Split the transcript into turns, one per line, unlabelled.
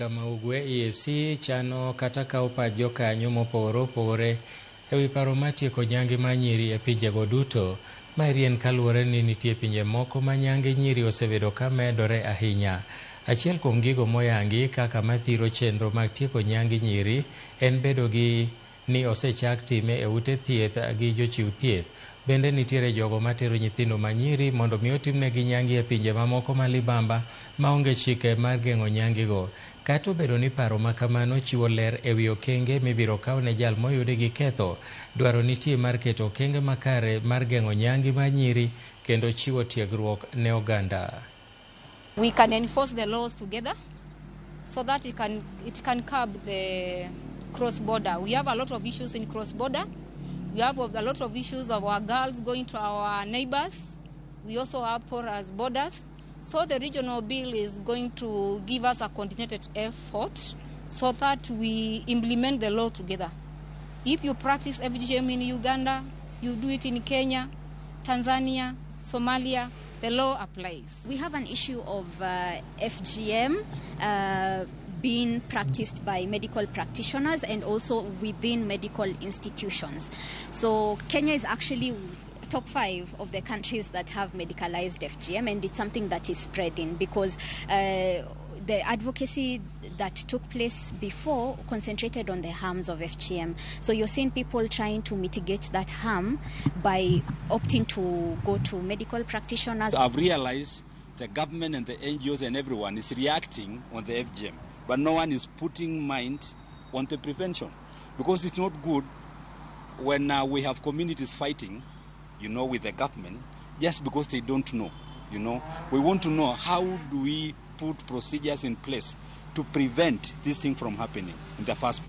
Afrika ma Ugwe EAC chano kata kawo pach jokanyo mopogore opogore e wi paro mar tieko nyange mar nyiri e pinjego duto. Maeri en kaluwore ni nitie pinje moko ma nyange nyiri osebedo ka medore ahinya. Achiel kuom gigo moyangi kaka mathiro chenro mag tieko nyange nyiri en bedo gi ni osechak time e ute thieth gi jochiw thieth. Bende nitiere jogo matero nyithindo ma nyiri mondo mi otimnegi nyangi e pinje mamoko ma libamba maonge chike mar geng'o nyangigo. Kata obedo ni paro ma kamano chiwo ler e wi okenge mibiro kaw ne jal moyudi gi ketho, dwaro nitie mar keto okenge makare mar geng'o nyangi mar nyiri kendo chiwo tiegruok ne oganda.
We can enforce the laws together so that it can curb the cross border. We have a lot of issues in cross border. We have a lot of issues of our girls going to our neighbors. We also have porous borders. So the regional bill is going to give us a coordinated effort so that we implement the law together. If you practice FGM in Uganda, you do it in Kenya, Tanzania, Somalia, the law applies.
We have an issue of FGM being practiced by medical practitioners and also within medical institutions. So Kenya is actually top five of the countries that have medicalized FGM, and it's something that is spreading because the advocacy that took place before concentrated on the harms of FGM. So you're seeing people trying to mitigate that harm by opting to go to medical practitioners.
I've realized the government and the NGOs and everyone is reacting on the FGM, but no one is putting mind on the prevention, because it's not good when we have communities fighting with the government just because they don't know. We want to know how do we put procedures in place to prevent this thing from happening in the first